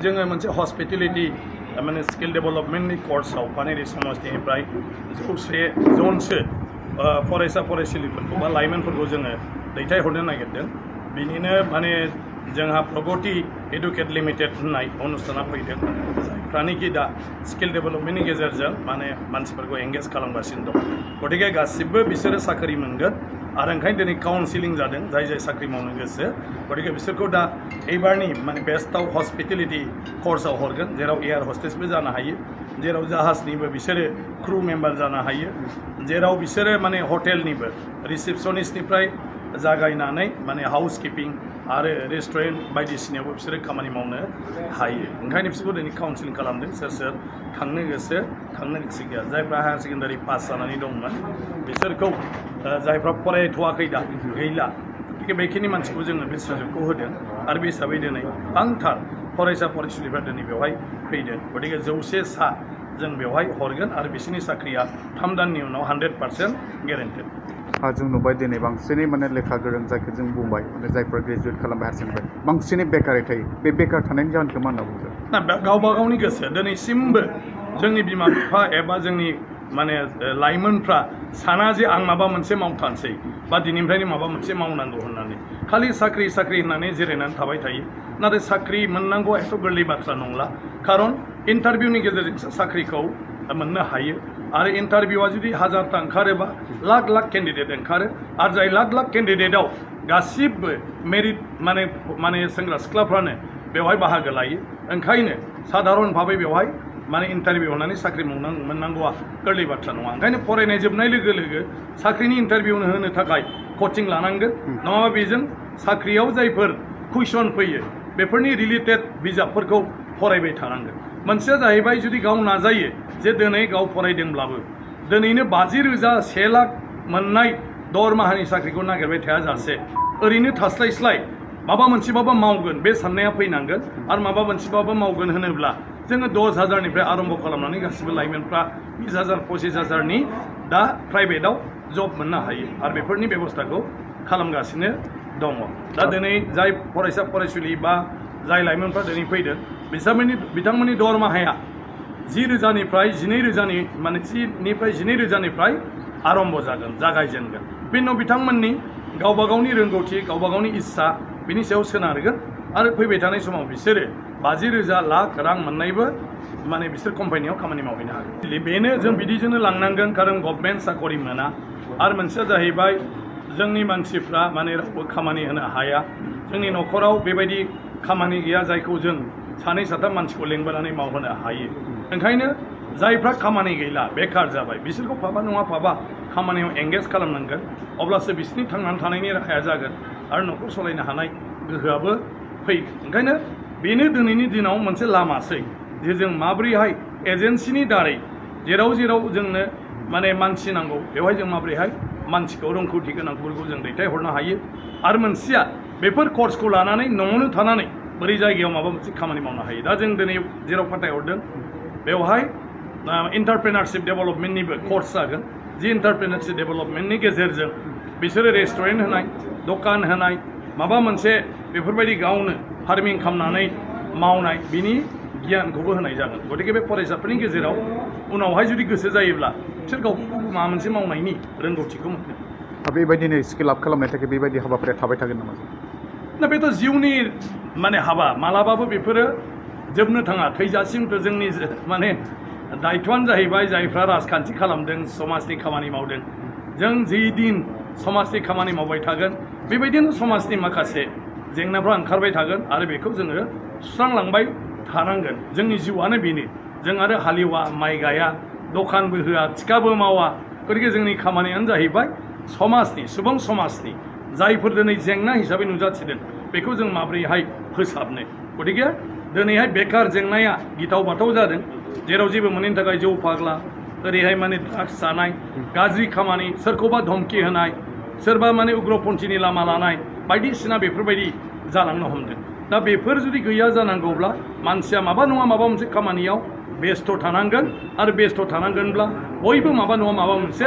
जोङो मोनसे हस्पिटेलिटी माने स्किल डेभेलपमेन्टनि कर्सआव पानेरि समष्टिनिफ्राय 100 जनसो फरायसा फरायसुलिफोरखौ बा लाइमोनफोरखौ जोङो दैथायहरनो नागिरदों बिनिनो माने जोंहा प्रगति एडुकेट लिमिटेड होननाय अनुष्ठाना फैदों जायफ्रानोखि दा स्किल डेभेलपमेन्टनि गेजेरजों माने मानसिफोरखौ एंगेज खालामगासिनो दं गतिके गासिबो बिसोरो साख्रि मोनगोन आरो ओंखायनो दिनै काउन्सिलिं जादों जाय जाय साख्रि मावनो गोसो गतिके बिसोरखौ दा एबारनि माने बेस्टआव हस्पिटेलिटी कर्सआव हरगोन जेराव एयार हस्टेसबो जानो हायो जेराव जाहाजनिबो बिसोरो क्रू मेम्बार जानो हायो जेराव बिसोरो माने हटेलनिबो रिसेपसनिस्टनिफ्राय जागायनानै माने हाउस किपिं आरो रेस्टुरेन्ट बायदिसिनायावबो बिसोरो खामानि मावनो हायो ओंखायनो बिसोरखौ दिनै काउन्सिलिं खालामदों सोर सोर थांनो गोसो थांनो गोसो गैया जायफ्रा हायार सेकेन्डारि पास जानानै दंमोन बिसोरखौ जायफ्रा फरायथ'वाखै दा गैला बेखिनि मानसिखौ जोङो बे सुजुगखौ होदों आरो बे हिसाबै दिनै गोबांथार फरायसा फरायसुलिफ्रा दिनै बेवहाय फैदों गतिके 100 सा जों बेवहाय हरगोन आरो बिसोरनि साख्रिया 3 दाननि उनाव 100% गेरेन्टेड जों नुबाय दिनै बांसिनै माने लेखा गोरों जायखौ जों बुंबाय माने जायफोर ग्रेजुवेट खालामबाय हायार सेकेन्डारि बांसिनै बेकारै थायो बे बेकार थानायनि जाहोनखौ मा होनना बुंदों ना गावबा गावनि गोसो दिनैसिमबो जोंनि बिमा बिफा एबा जोंनि माने लाइमोनफ्रा साना जे आं माबा मोनसे मावथानसै बा दिनैनिफ्रायनो माबा मोनसे मावनांगौ होननानै खालि साख्रि साख्रि होननानै जिरायनानै थाबाय थायो नाथाय साख्रि मोननांगौ एथ' गोरलै बाथ्रा नंला खारन इन्टारभिउनि गेजेरजोंसो साख्रिखौ मोननो हायो आरो इन्टारभिउआ जुदि 1000टा ओंखारोबा लाख लाख केन्डिडेट ओंखारो आरो जाय लाख लाख केन्डिडेटआव गासिबो मेरिट माने सेंग्रा सिख्लाफ्रानो बेवहाय बाहागो लायो ओंखायनो साधारन भाबै बेवहाय माने इन्टारभिउ होनानै साख्रि मोननांगौआ गोरलै बाथ्रा नङा ओंखायनो फरायनाय जोबनाय लोगो लोगो साख्रिनि इन्टारभिउ होनो थाखाय कचिं लानांगोन नङाबा बेजों साख्रियाव जायफोर कुइसन फैयो बेफोरनि रिलेटेड बिजाबफोरखौ फरायबाय थानांगोन मोनसेया जाहैबाय जुदि गाव नाजायो जे दिनै गाव फरायदोंब्लाबो दिनैनो 50,000 1 लाख मोननाय दरमाहानि साख्रिखौ नागिरबाय थायाजासे ओरैनो थास्लायस्लाय माबा मोनसेबाबो मावगोन बे साननाया फैनांगोन आरो माबा मोनसेबाबो मावगोन होनोब्ला जोङो 10,000निफ्राय आरम्भ खालामनानै गासिबो लाइमोनफ्रा 20,000 25,000नि दा प्राइभेटआव जब मोननो हायो आरो बेफोरनि बेबस्थाखौ खालामगासिनो दङ दा दिनै जाय फरायसा फरायसुलि बा जाय लाइमोनफ्रा दिनै फैदों बिथांमोननि दरमाहाया 10,000निफ्राय 12,000नि माने 10निफ्राय 12,000निफ्राय आरम्भ जागोन जागायजेनगोन बेनि उनाव बिथांमोननि गावबा गावनि रोंगौथि गावबा गावनि इस्सा बिनि सायाव सोनारगोन आरो फैबाय थानाय समाव बिसोरो 50,000 लाख रां मोननायबो माने बिसोर कम्पानियाव खामानि मावहैनो हागोन बेनो जों बिदिजोंनो लांनांगोन खारन गभर्नमेन्ट साकरि मोना आरो मोनसेया जाहैबाय जोंनि मानसिफ्रा माने रावबो खामानि होनो हाया जोंनि न'खराव बेबायदि खामानि गैया जायखौ जों सानै साथाम मानसिखौ लेंबोनानै मावहोनो हायो ओंखायनो जायफ्रा खामानि गैला बेकार जाबाय बिसोरखौ फाबा नङा फाबा खामानियाव एंगेज खालामनांगोन अब्लासो बिसोरनि थांनानै थानायनि राहाया जागोन आरो न'खर सालायनो हानाय गोहोआबो फैगोन ओंखायनो बेनो दिनैनि दिनाव मोनसे लामासै जे जों माबोरैहाय एजेन्सिनि दारै जेराव जोंनो माने मानसि नांगौ बेवहाय जों माबोरैहाय मानसिखौ रोंगौथि गोनांफोरखौ जों दैथायहरनो हायो आरो मोनसेया बेफोर कर्सखौ लानानै न'आवनो थानानै बोरै जायगायाव माबा मोनसे खामानि मावनो हायो दा जों दिनै जेराव फाथायहरदों बेवहाय एन्टारप्रेनारशिप डेभेलपमेन्टनिबो कर्स जागोन जि एन्टारप्रेनारशिप डेभेलपमेन्टनि गेजेरजों बिसोरो रेस्टुरेन्ट होनाय दखान होनाय माबा मोनसे बेफोरबायदि गावनो फार्मिं खालामनानै मावनाय बिनि गियानखौबो होनाय जागोन गतिके बे फरायसाफोरनि गेजेराव उनावहाय जुदि गोसो जायोब्ला बिसोर गाव माबा मोनसे मावनायनि रोंगौथिखौ मोनगोन बेबायदिनो स्किल आप खालामनो थाखाय बेबायदि हाबाफारिया थाबाय थागोन नामा ना बेथ' जिउनि माने हाबा मालाबाबो बेफोरो जोबनो थाङा थैजासिमथ' जोंनि माने दायथ'आनो जाहैबाय जायफ्रा राजखान्थि खालामदों समाजनि खामानि मावदों जों जि दिन समाजनि खामानि मावबाय थागोन बेबायदिनो समाजनि माखासे जेंनाफ्रा ओंखारबाय थागोन आरो बेखौ जोङो सुस्रांलांबाय थानांगोन जोंनि जिउआनो बेनो जों आरो हालेवा माइ गाया दखानबो होआ थिखाबो मावा गतिके जोंनि खामानियानो जाहैबाय समाजनि सुबुं समाजनि जायफोर दिनै जेंना हिसाबै नुजाथिदों बेखौ जों माबोरैहाय फोसाबनो गतिके दिनैहाय बेकार जेंनाया गिथाव बाथाव जादों जेराव जेबो मोनैनि थाखाय जौ फाग्ला ओरैहाय माने ड्राग्स जानाय गाज्रि खामानि सोरखौबा धमकि होनाय सोरबा माने उग्रपन्थीनि लामा लानाय बायदिसिना बेफोरबायदि जालांनो हमदों दा बेफोर जुदि गैया जानांगौब्ला मानसिया माबा नङा माबा मोनसे खामानियाव बेस्थ' थानांगोन आरो बेस्थ' थानांगोनब्ला बयबो माबा नङा माबा मोनसे